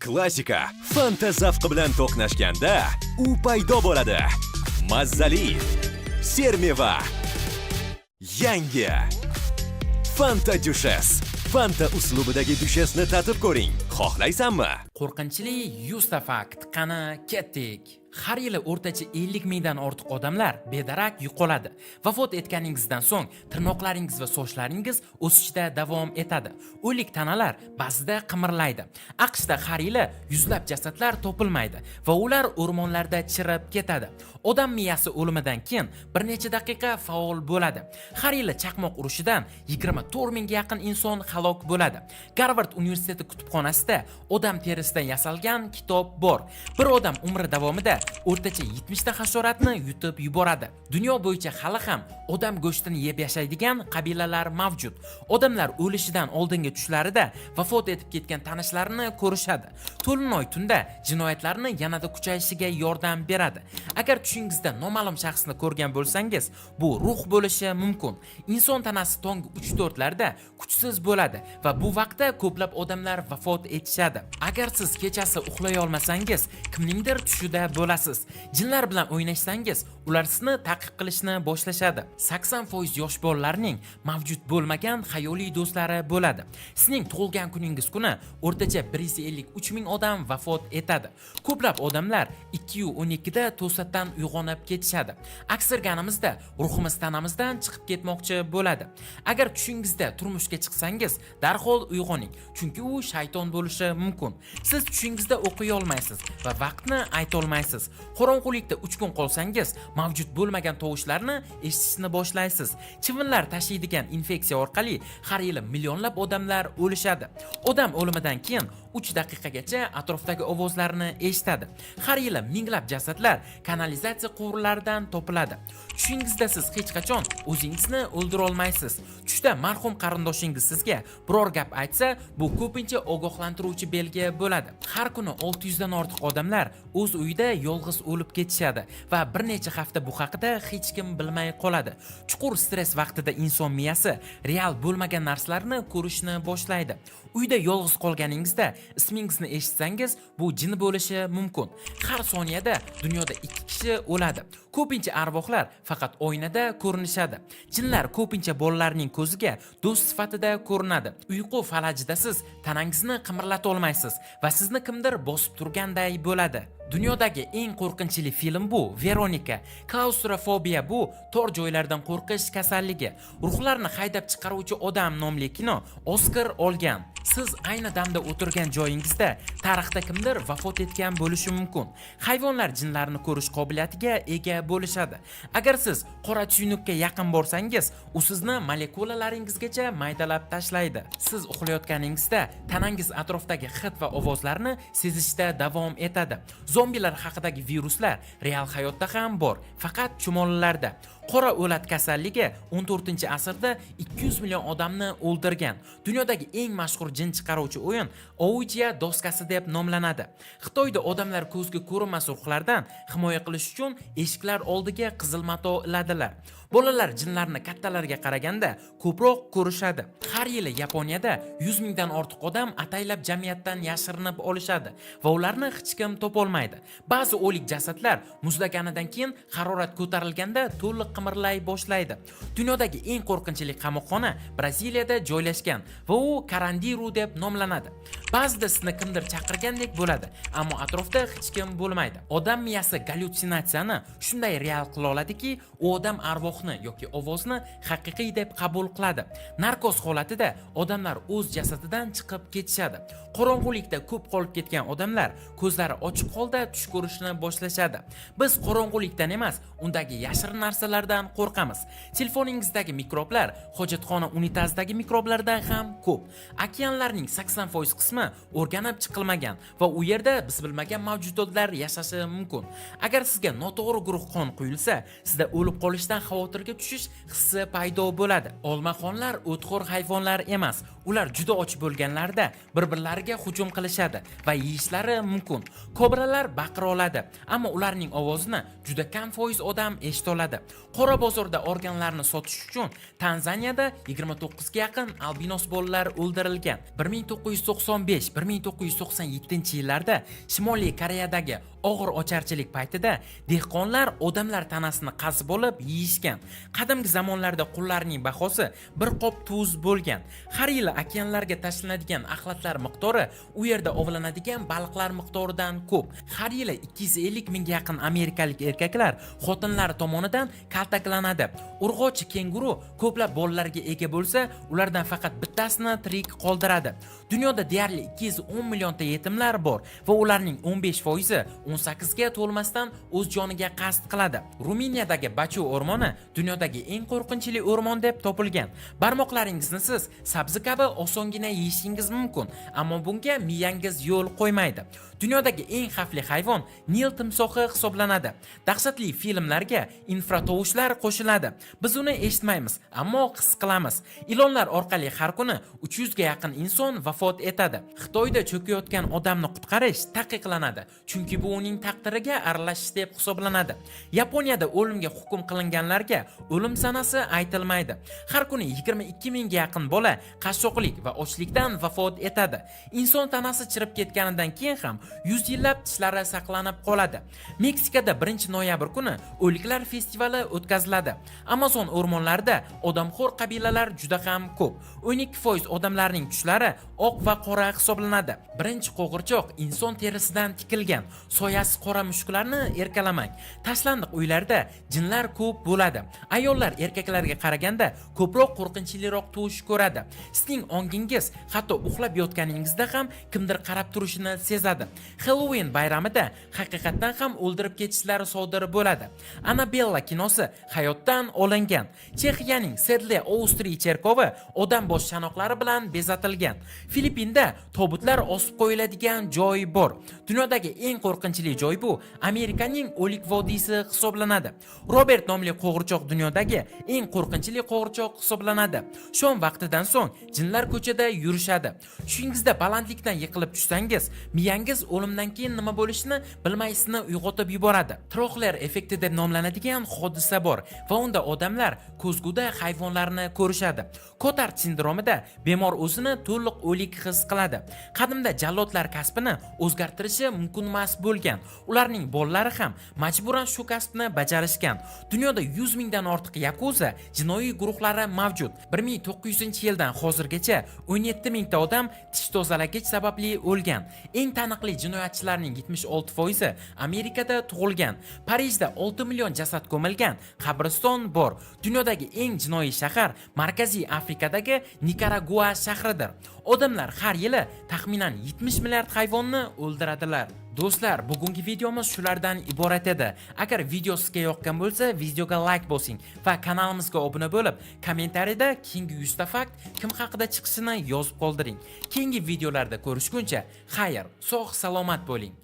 Klassika Fanta zavqi bilan to'qnashganda u paydo bo'ladi. Mazzali sermeva yangi Fanta Dushes. Fanta uslubidagi dushesni tatib ko'ring. Xohlaysanmi? Qo'rqinchli 100 ta fakt. Qani, ketdik. Har yili o'rtacha 50 mingdan ortiq odamlar bedarak yo'qoladi. Vafot etganingizdan so'ng tirnoqlaringiz va sochlaringiz o'sishda davom etadi. O'lik tanalar ba'zida qimirlaydi. AQShda har yili yuzlab jasadlar topilmaydi va ular o'rmonlarda chirib ketadi. Odam miyasi o'limidan keyin bir necha daqiqa faol bo'ladi. Har yili chaqmoq urushidan 24 mingga yaqin inson halok bo'ladi. Garvard universiteti kutubxonasida odam terisidan yasalgan kitob bor. Bir odam umri davomida o'rtacha 70 ta hasharotni yutib yuboradi. Dunyo bo'yicha hali ham odam go'shtini yeb yashaydigan qabilalar mavjud. Odamlar o'lishidan oldingi tushlarida vafot etib ketgan tanishlarini ko'rishadi. To'lin oy tunda jinoyatlarni yanada kuchayishiga yordam beradi. Agar tushingizda noma'lum shaxsni ko'rgan bo'lsangiz, bu ruh bo'lishi mumkin. Inson tanasi tonggi 3-4 larda kuchsiz bo'ladi va bu vaqtda ko'plab odamlar vafot etishadi. Agar siz kechasi uxlay olmasangiz, kimningdir tushida bo'lasiz. Jinlar bilan o'ynashsangiz, ular sizni ta'qib qilishni boshlashadi. 80% yosh bolalarning mavjud bo'lmagan xayoliy do'stlari bo'ladi. Sizning tug'ilgan kuningiz kuni o'rtacha 153 ming odam vafot etadi. Ko'plab odamlar 2:12 da to'satdan uyg'onib ketishadi. Aksirganimizda ruhimiz tanamizdan chiqib ketmoqchi bo'ladi. Agar tushingizda turmushga chiqsangiz, darhol uyg'oning, chunki u shayton bo'lishi mumkin. Siz tushingizda o'qiy olmaysiz va vaqtni aytolmaysiz. Qorong'ulikda 3 kun qolsangiz, mavjud bo'lmagan tovushlarni eshitishni boshlaysiz. Chivinlar tashiydigan infeksiya orqali har yili millionlab odamlar o'lishadi. Odam o'limidan keyin 3 daqiqagacha atrofdagi ovozlarni eshitadi. Har yili minglab jasadlar kanalizatsiya quvurlaridan topiladi. Tushingizda siz hech qachon o'zingizni o'ldira olmaysiz. Tushda marhum qarindoshingiz sizga biror gap aytsa, bu ko'pincha ogohlantiruvchi belgi bo'ladi. Har kuni 600 dan ortiq odamlar o'z uyida yolg'iz o'lib ketishadi va bir necha hafta bu haqida hech kim bilmay qoladi. Chuqur stress vaqtida inson miyasi real bo'lmagan narsalarni ko'rishni boshlaydi. Uyda yolg'iz qolganingizda ismingizni eshitsangiz, bu jin bo'lishi mumkin. Har soniyada dunyoda ikki kishi o'ladi. Ko'pincha arvohlar faqat oynada ko'rinishadi. Jinlar ko'pincha bolalarning ko'ziga do'st sifatida ko'rinadi. Uyqu falajida siz tanangizni qimirlata olmaysiz va sizni kimdir bosib turganday bo'ladi. Dunyodagi eng qo'rqinchli film bu Veronika. Klaustrofobiya bu tor joylardan qo'rqish kasalligi. Ruhlarni haydab chiqaruvchi odam nomli kino Oskar olgan. Siz ayni damda o'tirgan joyingizda tarixda kimdir vafot etgan bo'lishi mumkin. Hayvonlar jinlarni ko'rish qobiliyatiga ega bo'lishadi. Agar siz qora tuynukka yaqin borsangiz, u sizni molekulalaringizgacha maydalab tashlaydi. Siz uxlayotganingizda tanangiz atrofdagi hid va ovozlarni sezishda davom etadi. Zombilar haqidagi viruslar real hayotda ham bor, faqat chumolilarda. Qora o'lat kasalligi 14-asrda 200 million odamni o'ldirgan. Dunyodagi eng mashhur jin chiqaruvchi o'yin Ouija doskasi deb nomlanadi. Xitoyda odamlar ko'zga ko'rinmas ruhlardan himoya qilish uchun eshiklar oldiga qizil mato iladilar. Bolalar jinlarni kattalarga qaraganda ko'proq ko'rishadi. Har yili Yaponiyada 100 mingdan ortiq odam ataylab jamiyatdan yashirinib olishadi va ularni hech kim topolmaydi. Ba'zi o'lik jasadlar muzlaganidan keyin harorat ko'tarilganda to'liq qimirlay boshlaydi. Dunyodagi eng qo'rqinchli qamoqxona Braziliyada joylashgan va u Karandiru deb nomlanadi. Ba'zida sizni kimdir chaqirgandek bo'ladi, ammo atrofda hech kim bo'lmaydi. Odam miyasi gallyutsinatsiyani shunday real qila oladiki, u odam arvohni yoki ovozni haqiqiy deb qabul qiladi. Narkoz holatida odamlar o'z jasadidan chiqib ketishadi. Qorong'ulikda ko'p qolib ketgan odamlar ko'zlari ochiq holda tush ko'rishni boshlashadi. Biz qorong'ulikdan emas, undagi yashirin narsalardan qo'rqamiz. Telefoningizdagi mikroblar hojatxona unitazidagi mikroblardan ham ko'p. Okeanlarning 80% qismi o'rganib chiqilmagan va u yerda biz bilmagan mavjudotlar yashashi mumkin. Agar sizga noto'g'ri guruh qon quyilsa, sizda o'lib qolishdan xavotirga tushish hissi paydo bo'ladi. Olmaxonlar o'txo'r hayvonlar emas. Ular juda och bo'lganlarida bir-birlariga hujum qilishadi va yeyishlari mumkin. Kobralar baqira oladi, ammo ularning ovozini juda kam foiz odam eshita oladi. Qora bozorda organlarni sotish uchun Tanzaniyada 29 ga yaqin albinos bolalar o'ldirilgan. 1995-1997 yillarda Shimoliy Koreyadagi og'ir ocharchilik paytida dehqonlar odamlar tanasini qazib olib yeyishgan. Qadimgi zamonlarda qullarning bahosi bir qop tuz bo'lgan. Har yili okeanlarga tashlanadigan axlatlar miqdori u yerda ovlanadigan baliqlar miqdoridan ko'p. Har yili 250 mingga yaqin amerikalik erkaklar xotinlari tomonidan kaltaklanadi. Urg'ochi kenguru ko'plab bolalarga ega bo'lsa, ulardan faqat bittasini tirik qoldiradi. Dunyoda deyarli 210 millionta yetimlar bor va ularning 15% 18 ga to'lmasdan o'z joniga qasd qiladi. Ruminiyadagi Bachu o'rmoni dunyodagi eng qo'rqinchli o'rmon deb topilgan. Barmoqlaringizni siz sabzi kabi osongina yeyishingiz mumkin, ammo bunga miyangiz yo'l qo'ymaydi. Dunyodagi eng xavfli hayvon Nil timsohi hisoblanadi. Dahshatli filmlarga infratovushlar qo'shiladi. Biz uni eshitmaymiz, ammo his qilamiz. Ilonlar orqali har kuni 300 ga yaqin inson vafot etadi. Xitoyda cho'kayotgan odamni qutqarish taqiqlanadi, chunki bu uning taqdiriga aralashish deb hisoblanadi. Yaponiyada o'limga hukm qilinganlarga o'lim sanasi aytilmaydi. Har kuni 22 mingga yaqin bola qashshoqlik va ochlikdan vafot etadi. Inson tanasi chirib ketganidan keyin ham 100 yillab tishlari saqlanib qoladi. Meksikada 1-noyabr kuni O'liklar festivali o'tkaziladi. Amazon o'rmonlarida odamxo'r qabilalar juda ham ko'p. 12% odamlarning tushlari oq va qora hisoblanadi. Birinchi qo'g'irchoq inson terisidan tikilgan. Soyasi qora mushuklarni erkalamang. Tashlandiq uylarda jinlar ko'p bo'ladi. Ayollar erkaklarga qaraganda ko'proq qo'rqinchliroq tush ko'radi. Sizning ongingiz hatto uxlab yotganingizda ham kimdir qarab turishini sezadi. Halloween bayramida haqiqatdan ham o'ldirib ketishlar sodir bo'ladi. Annabella kinosi hayotdan olingan. Chexiyaning Sedle Oustri cherkovi odam bosh chanoqlari bilan bezatilgan. Filippinda tobutlar osib qo'yiladigan joy bor. Dunyodagi eng qo'rqinchli joy bu Amerikaning O'lik vodiysi hisoblanadi. Robert nomli qo'g'irchoq dunyodagi eng qo'rqinchli qo'g'irchoq hisoblanadi. Shom vaqtidan so'ng jinlar ko'chada yurishadi. Tushingizda balandlikdan yiqilib tushsangiz, miyangiz o'limdan keyin nima bo'lishini bilmay sizni uyg'otib yuboradi. Troxler effekti deb nomlanadigan hodisa bor va unda odamlar ko'zguda hayvonlarni ko'rishadi. Kotard sindromida bemor o'zini to'liq o'lik his qiladi. Qadimda jallodlar kasbini o'zgartirishi mumkin emas bo'lgan. Ularning bolalari ham majburan shu kasbni bajarishgan. Dunyoda 100 mingdan ortiq yakuza jinoiy guruhlari mavjud. 1900-yildan hozirgacha 17 mingta odam tish tozalagich sababli o'lgan. Eng taniqli jinoyatchilarning 76% Amerikada tug'ilgan. Parijda 6 million jasad ko'milgan qabriston bor. Dunyodagi eng jinoiy shahar Markaziy Afrikadagi Nikaragua shahridir. Odamlar har yili taxminan 70 milliard hayvonni o'ldiradilar. Do'stlar, bugungi videomiz shulardan iborat edi. Agar video sizga yoqqan bo'lsa, videoga like bosing va kanalimizga obuna bo'lib, kommentariyada keyingi 100 ta fakt kim haqida chiqishini yozib qoldiring. Keyingi videolarda ko'rishguncha, xayr, sog' salomat bo'ling.